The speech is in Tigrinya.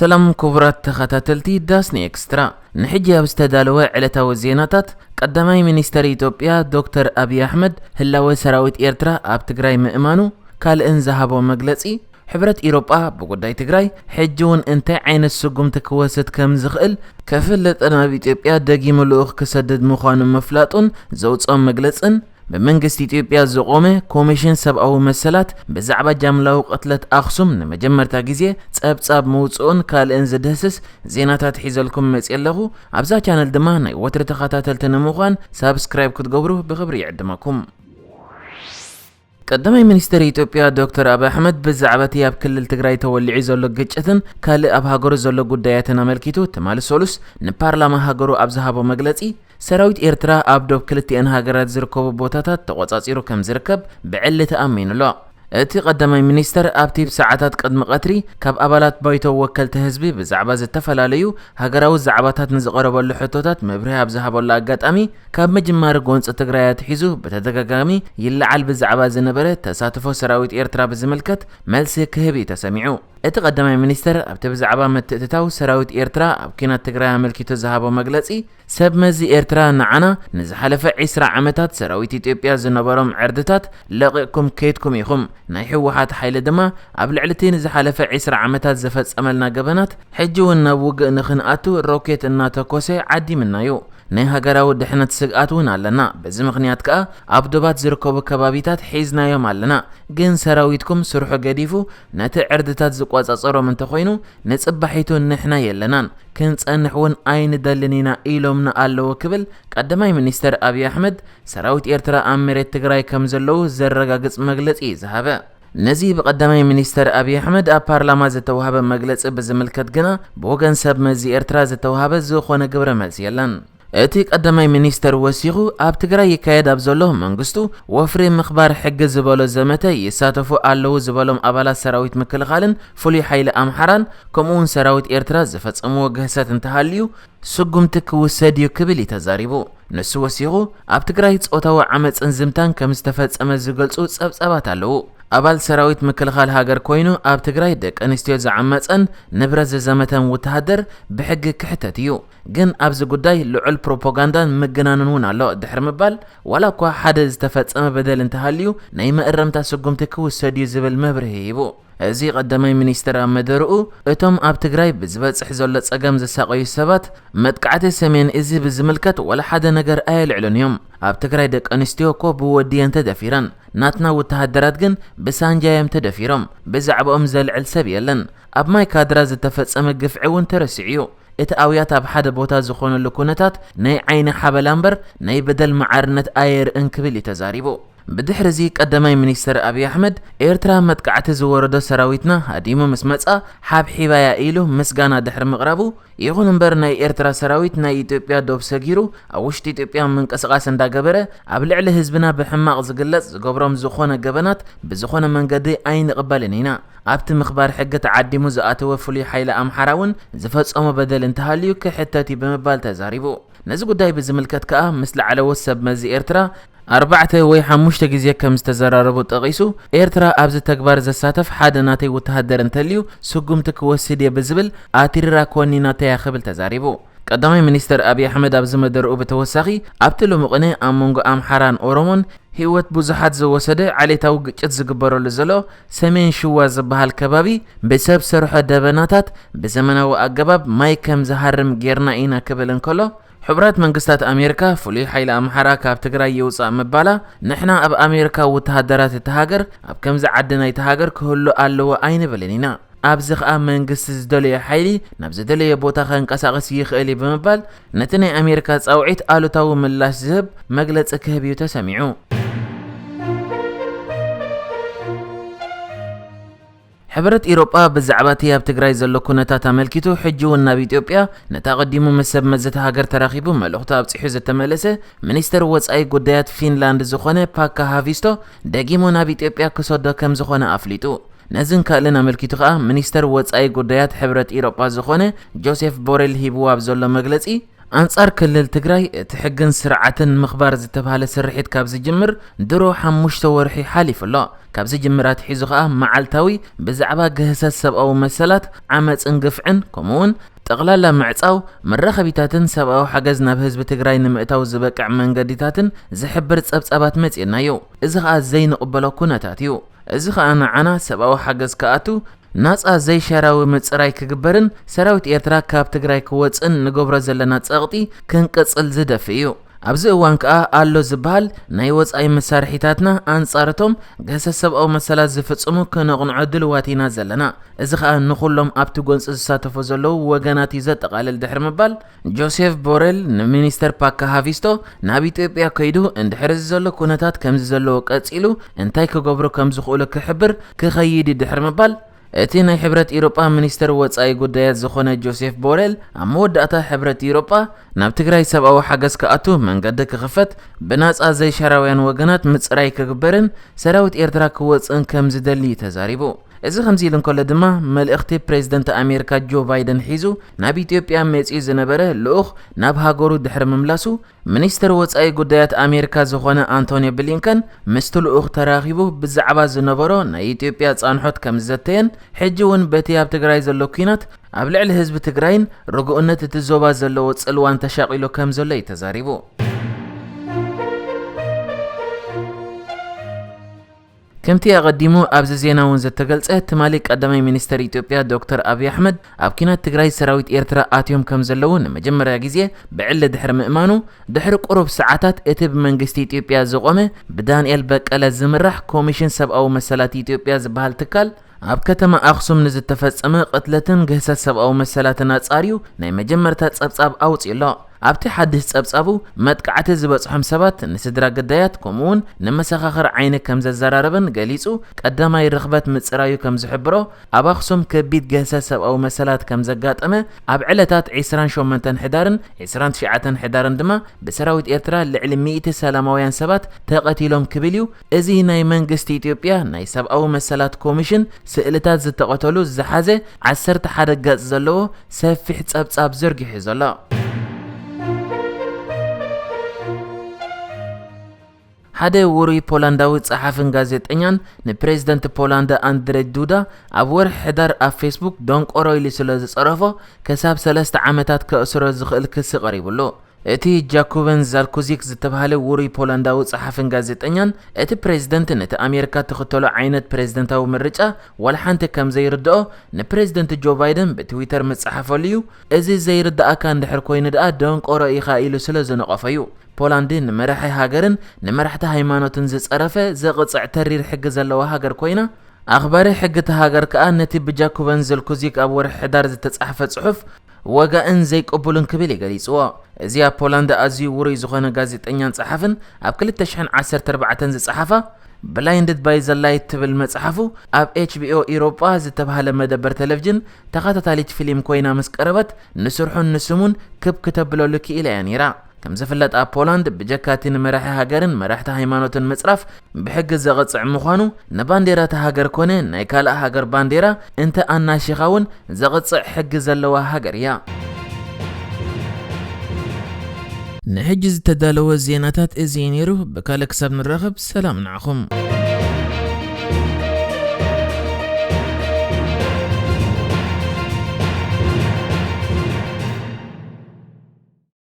ሰላም ክቡራት ተኸታተልቲ ዳስኒ ኤክስትራ፣ ንሕጂ ኣብ ዝተዳለወ ዕለታዊ ዜናታት፣ ቀዳማይ ሚኒስተር ኢትዮጵያ ዶክተር ኣብይ ኣሕመድ ህላወ ሰራዊት ኤርትራ ኣብ ትግራይ ምእማኑ፣ ካልእን ዝሃቦ መግለጺ፣ ሕብረት ኢሮጳ ብጉዳይ ትግራይ ሕጂ እውን እንታይ ዓይነት ስጉምቲ ክወስድ ከም ዝኽእል ከፍልጥን ኣብ ኢትዮጵያ ደጊሙ ልኡኽ ክሰድድ ምዃኑ ምፍላጡን ዘውፅኦም መግለጽን፣ ብመንግስቲ ኢትዮጵያ ዝቖመ ኮሚሽን ሰብኣዊ መሰላት ብዛዕባ ጃምላዊ ቅትለት ኣኽሱም ንመጀመርታ ግዜ ጸብጻብ ምውፅኡን ካልእን ዝድህስስ ዜናታት ሒዘልኩም መፅእ ኣለኹ። ኣብዛ ቻነል ድማ ናይ ወትሪ ተኸታተልቲ ንምዃን ሳብስክራይብ ክትገብሩ ብኽብሪ ይዕድመኩም። ቀዳማይ ሚኒስትር ኢትዮጵያ ዶክተር ኣብይ ኣሕመድ ብዛዕባ እቲ ኣብ ክልል ትግራይ ተወሊዑ ዘሎ ግጭትን ካልእ ኣብ ሃገሩ ዘሎ ጉዳያትን ኣመልኪቱ ትማሊ ሰሉስ ንፓርላማ ሃገሩ ኣብ ዝሃቦ መግለጺ፣ ሰራዊት ኤርትራ ኣብ ዶብ ክልቲአን ሃገራት ዝርከቡ ቦታታት ተቖጻጺሩ ከም ዝርከብ ብዕሊ ተኣሚኑ ኣሎ። እቲ ቀዳማይ ሚኒስተር ኣብቲ ሰዓታት ቅድሚ ቀትሪ ካብ ኣባላት ባይቶ ወከልቲ ህዝቢ ብዛዕባ ዝተፈላለዩ ሃገራዊ ዛዕባታት ንዝቐረበሉ ሕቶታት መብርሂ ኣብ ዝሃበሉ ኣጋጣሚ፣ ካብ ምጅማር ጎንፂ ትግራይ ኣትሒዙ ብተደጋጋሚ ይለዓል ብዛዕባ ዝነበረ ተሳትፎ ሰራዊት ኤርትራ ብዝምልከት መልሲ ክህብ እዩ ተሰሚዑ። እቲ ቀዳማይ ሚኒስተር ኣብቲ ብዛዕባ ምትእትታው ሰራዊት ኤርትራ ኣብ ኲናት ትግራይ ኣመልኪቱ ዝሃቦ መግለፂ፣ ሰብ መዚ ኤርትራ ንዓና ንዝሓለፈ ዒስራ ዓመታት ሰራዊት ኢትዮጵያ ዝነበሮም ዕርድታት ለቒቕኩም ከይድኩም ኢኹም። ናይ ህወሓት ሓይሊ ድማ ኣብ ልዕሊ እቲ ንዝሓለፈ ዒስራ ዓመታት ዝፈጸመልና ገበናት ሕጂ እውን ናብ ውግእ ንኽንኣቱ ሮኬት እናተኮሰ ዓዲምና እዩ። ናይ ሃገራዊ ድሕነት ስግኣት እውን ኣለና። በዚ ምኽንያት ከኣ ኣብ ዶባት ዝርከቡ ከባቢታት ሒዝናዮም ኣለና። ግን ሰራዊትኩም ስርሑ ገዲፉ ነቲ ዕርድታት ዝቆጻጸሮም እንተኾይኑ፣ ንጽባሒቱ ንሕና የለናን፣ ክንጸንሕ እውን ኣይንደልን ኢና ኢሎምና ኣለዉ ክብል ቀዳማይ ሚኒስተር ኣብይ ኣሕመድ ሰራዊት ኤርትራ ኣብ መሬት ትግራይ ከም ዘለዉ ዘረጋግጽ መግለጺ እዩ ዝሃበ። ነዚ ብቀዳማይ ሚኒስተር ኣብይ ኣሕመድ ኣብ ፓርላማ ዝተዋህበ መግለጺ ብዝምልከት ግና ብወገን ሰብ መዚ ኤርትራ ዝተዋህበ ዝኾነ ግብረ መልሲ የለን። እቲ ቀዳማይ ሚኒስተር ወሲኹ ኣብ ትግራይ ይካየድ ኣብ ዘሎ መንግስቱ ወፍሪ ምኽባር ሕጊ ዝበሎ ዘመተ ይሳተፉ ኣለዉ ዝበሎም ኣባላት ሰራዊት ምክልኻልን ፍሉይ ሓይሊ ኣምሓራን ከምኡ እውን ሰራዊት ኤርትራ ዝፈጸምዎ ግህሰት እንተሃልዩ ስጉምቲ ክውሰድ እዩ ክብል እዩ ተዛሪቡ። ንሱ ወሲኹ ኣብ ትግራይ ጾታዊ ዓመፅን ዝምታን ከም ዝተፈጸመ ዝገልጹ ጸብጻባት ኣለዉ። ኣባል ሰራዊት ምክልኻል ሃገር ኮይኑ ኣብ ትግራይ ደቂ ኣንስትዮ ዝዓመፀን ንብረት ዝዘመተን ወተሃደር ብሕጊ ክሕተት እዩ። ግን ኣብዚ ጉዳይ ልዑል ፕሮፓጋንዳን ምግናንን እውን ኣሎ ድሕሪ ምባል፣ ዋላ እኳ ሓደ ዝተፈጸመ በደል እንተሃልዩ ናይ መእረምታ ስጉምቲ ክውሰድ እዩ ዝብል መብርሂ ሂቡ። እዚ ቀዳማይ ሚኒስትር ኣብ መደርኡ፣ እቶም ኣብ ትግራይ ብዝበጽሕ ዘሎ ጸገም ዝሳቐዩ ሰባት መጥቃዕቲ ሰሜን እዚ ብዝምልከት ዋላ ሓደ ነገር ኣየልዕሉን እዮም። ኣብ ትግራይ ደቂ ኣንስትዮ እኮ ብወዲ እየን ተደፊረን። ናትና ወተሃደራት ግን ብሳንጃ እዮም ተደፊሮም። ብዛዕባኦም ዘልዕል ሰብ የለን። ኣብ ማይ ካድራ ዝተፈጸመ ግፍዒ እውን ተረሲዑ እዩ። እቲ ኣውያት ኣብ ሓደ ቦታ ዝኾነሉ ኩነታት ናይ ዓይኒ ሓበላ እምበር ናይ በደል መዓርነት ኣየርእን ክብል እዩ ተዛሪቡ። ብድሕሪ እዚ ቀዳማይ ሚኒስትር ኣብይ ኣሕመድ ኤርትራ መጥቃዕቲ ዝወረዶ ሰራዊትና ሃዲሙ ምስ መጻ ሓብሒባያ ኢሉ ምስጋና ድሕሪ ምቕራቡ፣ ይኹን እምበር ናይ ኤርትራ ሰራዊት ናይ ኢትዮጵያ ዶብ ሰጊሩ ኣብ ውሽጢ ኢትዮጵያ ምንቅስቓስ እንዳገበረ ኣብ ልዕሊ ህዝብና ብሕማቕ ዝግለጽ ዝገብሮም ዝኾነ ገበናት ብዝኾነ መንገዲ ኣይንቕበልን ኢና። ኣብቲ ምኽባር ሕጊ ተዓዲሙ ዝኣተወ ፍሉይ ሓይሊ ኣምሓራ እውን ዝፈጸሞ በደል እንተሃልዩ ክሕተት እዩ ብምባል ተዛሪቡ። ነዚ ጉዳይ ብዝምልከት ከኣ ምስ ላዕለዎት ሰብ መዚ ኤርትራ ኣርባዕተ ወይ ሓሙሽተ ግዜ ከም ዝተዘራረቡ ጠቒሱ፣ ኤርትራ ኣብዚ ተግባር ዘሳተፍ ሓደ ናተይ ወተሃደር እንተልዩ ስጉምቲ ክወስድ እየ ብዝብል ኣትሪራ ኮኒናተያ ክብል ተዛሪቡ። ቀዳማይ ሚኒስትር ኣብይ ኣሕመድ ኣብዚ መደርኡ ብተወሳኺ ኣብቲ ሎሚ ቅነ ኣብ መንጎ ኣምሓራን ኦሮሞን ህይወት ብዙሓት ዝወሰደ ዓሌታዊ ግጭት ዝግበረሉ ዘሎ ሰሜን ሽዋ ዝበሃል ከባቢ ብሰብ ሰርሖ ደበናታት ብዘመናዊ ኣገባብ ማይ ከም ዝሃርም ጌርና ኢና ክብል እንከሎ፣ ሕቡራት መንግስታት ኣሜሪካ ፍሉይ ሓይሊ ኣምሓራ ካብ ትግራይ ይውጻእ ምባላ፣ ንሕና ኣብ ኣሜሪካ ወተሃደራት እታ ሃገር ኣብ ከምዚ ዓዲ ናይታ ሃገር ክህሉ ኣለዎ ኣይንብልን ኢና። ኣብዚ ኸኣ መንግስቲ ዝደለዮ ሓይሊ ናብ ዝደለዮ ቦታ ከንቀሳቕስ ይኽእል እዩ ብምባል ነቲ ናይ ኣሜሪካ ጻውዒት ኣሉታዊ ምላሽ ዝህብ መግለጺ ክህብ እዩ ተሰሚዑ። ሕብረት ኢሮጳ ብዛዕባ እቲ ኣብ ትግራይ ዘሎ ኩነታት ኣመልኪቱ ሕጂ እውን ናብ ኢትዮጵያ ነቲ ኣቐዲሙ ምስ ሰብ መዚ እታ ሃገር ተራኺቡ መልእኽቱ ኣብጺሑ ዝተመለሰ ሚኒስተር ወጻኢ ጉዳያት ፊንላንድ ዝኾነ ፓካ ሃቪስቶ ደጊሙ ናብ ኢትዮጵያ ክሰዶ ከም ዝኾነ ኣፍሊጡ። ነዝን ካልእን ኣመልኪቱ ከኣ ሚኒስተር ወጻኢ ጉዳያት ሕብረት ኢሮጳ ዝኾነ ጆሴፍ ቦሬል ሂብዎ ኣብ ዘሎ መግለጺ፣ ኣንጻር ክልል ትግራይ እቲ ሕግን ስርዓትን ምኽባር ዝተባህለ ስርሒት ካብ ዝጅምር ድሮ ሓሙሽተ ወርሒ ሓሊፉ ኣሎ። ካብ ዝጅምር ኣትሒዙ ከኣ መዓልታዊ ብዛዕባ ግህሰት ሰብኣዊ መሰላት፣ ዓመጽን ግፍዕን፣ ከምኡውን ጠቕላላ ምዕጻው መራኸቢታትን ሰብኣዊ ሓገዝ ናብ ህዝቢ ትግራይ ንምእታው ዝበቅዕ መንገዲታትን ዝሕብር ጸብጻባት መጺእናዮ። እዚ ከኣ ዘይንቕበሎ ኩነታት እዩ። እዚ ከኣ ንዓና ሰብኣዊ ሓገዝ ክኣቱ፣ ናጻ ዘይሻራዊ ምጽራይ ክግበርን ሰራዊት ኤርትራ ካብ ትግራይ ክወጽእን ንገብሮ ዘለና ጸቕጢ ክንቅጽል ዝደፍእ እዩ። ኣብዚ እዋን ከኣ ኣሎ ዝበሃል ናይ ወጻኢ መሳርሒታትና ኣንጻርቶም ገሰ ሰብኣዊ መሰላት ዝፍጽሙ ክነቕንዖ ድልዋት ኢና ዘለና። እዚ ከኣ ንኹሎም ኣብቲ ጎንጺ ዝሳተፉ ዘለዉ ወገናት እዩ ዘጠቓልል ድሕሪ ምባል፣ ጆሴፍ ቦሬል ንሚኒስተር ፓካ ሃቪስቶ ናብ ኢትዮጵያ ከይዱ እንድሕር እዚ ዘሎ ኩነታት ከምዚ ዘለዎ ቀጺሉ እንታይ ክገብሩ ከም ዝኽእሉ ክሕብር ክኸይድ እዩ ድሕሪ ምባል፣ እቲ ናይ ሕብረት ኢሮጳ ሚኒስተር ወጻኢ ጉዳያት ዝኾነ ጆሴፍ ቦሬል ኣብ መወዳእታ ሕብረት ኢሮጳ ናብ ትግራይ ሰብኣዊ ሓገዝ ክኣቱ መንገዲ ክኽፈት፣ ብናጻ ዘይሻራውያን ወገናት ምጽራይ ክግበርን ሰራዊት ኤርትራ ክወጽእን ከም ዝደሊ እዩ ተዛሪቡ። እዚ ከምዚ ኢሉ እንከሎ ድማ መልእኽቲ ፕሬዝደንት ኣሜሪካ ጆ ባይደን ሒዙ ናብ ኢትዮጵያ መጺኡ ዝነበረ ልኡኽ ናብ ሃገሩ ድሕሪ ምምላሱ፣ ሚኒስትር ወጻኢ ጉዳያት ኣሜሪካ ዝኾነ ኣንቶኒ ብሊንከን ምስቲ ልኡኽ ተራኺቡ ብዛዕባ ዝነበሮ ናይ ኢትዮጵያ ጻንሖት ከም ዝዘተየን፣ ሕጂ እውን በቲ ኣብ ትግራይ ዘሎ ኲናት ኣብ ልዕሊ ህዝቢ ትግራይን ርጉእነት እቲ ዞባ ዘለዎ ጽልዋን ተሻቒሉ ከም ዘሎ እዩ ተዛሪቡ። ከምቲ ኣቐዲሙ ኣብዚ ዜና እውን ዝተገልጸ፣ ትማሊ ቀዳማይ ሚኒስተር ኢትዮጵያ ዶክተር ኣብይ ኣሕመድ ኣብ ኲናት ትግራይ ሰራዊት ኤርትራ ኣትዮም ከም ዘለዉ ንመጀመርያ ግዜ ብዕሊ ድሕሪ ምእማኑ፣ ድሕሪ ቁሩብ ሰዓታት እቲ ብመንግስቲ ኢትዮጵያ ዝቖመ ብዳንኤል በቀለ ዝምራሕ ኮሚሽን ሰብኣዊ መሰላት ኢትዮጵያ ዝበሃል ትካል ኣብ ከተማ ኣኽሱም ንዝተፈጸመ ቅትለትን ግህሰት ሰብኣዊ መሰላትን ኣጻርዩ ናይ መጀመርታ ጸብጻብ ኣውጺኡ ኣሎ። ኣብቲ ሓድሽ ጸብጻቡ፣ መጥቃዕቲ ዝበጽሖም ሰባት ንስድራ ግዳያት ከምኡውን ንመሰኻኽር ዓይኒ ከም ዘዘራረበን ገሊጹ፣ ቀዳማይ ርኽበት ምጽራዩ ከም ዝሕብሮ፣ ኣብ ኣኽሱም ከቢድ ግህሰት ሰብኣዊ መሰላት ከም ዘጋጠመ፣ ኣብ ዕለታት ዕስራን ሸሞንተን ሕዳርን ዕስራን ትሽዓተን ሕዳርን ድማ ብሰራዊት ኤርትራ ልዕሊ ሚእቲ ሰላማውያን ሰባት ተቐቲሎም ክብል እዩ እዚ ናይ መንግስቲ ኢትዮጵያ ናይ ሰብኣዊ መሰላት ኮሚሽን ስእልታት ዝተቐተሉ ዝሓዘ ዓሰርተ ሓደ ገጽ ዘለዎ ሰፊሕ ጸብጻብ ዘርጊሑ ዘሎ። ሓደ ውሩይ ፖላንዳዊ ጸሓፍን ጋዜጠኛን ንፕሬዝደንት ፖላንድ ኣንድሬ ዱዳ ኣብ ወርሒ ሕዳር ኣብ ፌስቡክ ደንቆሮ ኢሉ ስለ ዝጸረፎ ክሳብ ሰለስተ ዓመታት ከእስሮ ዝኽእል ክሲ ቀሪቡሉ። እቲ ጃኩበን ዛልኩዚክ ዝተባህለ ውሩይ ፖላንዳዊ ጸሓፍን ጋዜጠኛን፣ እቲ ፕሬዝደንት ነቲ ኣሜሪካ ትኽተሎ ዓይነት ፕሬዝደንታዊ ምርጫ ዋላ ሓንቲ ከም ዘይርድኦ ንፕሬዝደንት ጆ ባይደን ብትዊተር ምጽሓፈሉ እዩ። እዚ ዘይርድኣካ እንድሕር ኮይኑ ደኣ ደንቆሮ ኢኻ ኢሉ ስለ ዝነቐፎ እዩ። ፖላንድ ንመራሒ ሃገርን ንመራሕቲ ሃይማኖትን ዝጸረፈ ዘቕጽዕ ተሪር ሕጊ ዘለዋ ሃገር ኮይና፣ ኣኽባሪ ሕጊ እታ ሃገር ከኣ ነቲ ብጃኩበን ዘልኩዚክ ኣብ ወርሒ ሕዳር ዝተጻሕፈ ጽሑፍ ወጋእን ዘይቅቡልን ክብል እዩ ገሊጽዎ። እዚ ኣብ ፖላንድ ኣዝዩ ውሩይ ዝኾነ ጋዜጠኛን ጸሓፍን ኣብ ክልተ ሽሕን ዓሰርተ ኣርባዕተን ዝጸሓፋ ብላይንድድ ባይ ዘ ላይት ትብል መጽሓፉ ኣብ ኤች ቢ ኦ ኢሮጳ ዝተባህለ መደበር ቴሌቪዥን ተኸታታሊት ፊልም ኮይና ምስ ቀረበት ንስርሑን ንስሙን ክብ ክተብለሉ ክኢላ እያ ነይራ። ከም ዝፍለጥ ኣብ ፖላንድ ብጀካ እቲ ንመራሒ ሃገርን መራሕቲ ሃይማኖትን ምጽራፍ ብሕጊ ዘቕጽዕ ምዃኑ፣ ንባንዴራ እታ ሃገር ኮነ ናይ ካልእ ሃገር ባንዴራ እንተ ኣናሺኻ እውን ዘቕጽዕ ሕጊ ዘለዋ ሃገር እያ። ንሕጂ ዝተዳለወ ዜናታት እዚ እዩ ነይሩ። ብካልእ ክሳብ ንራኸብ ሰላም ንዓኹም።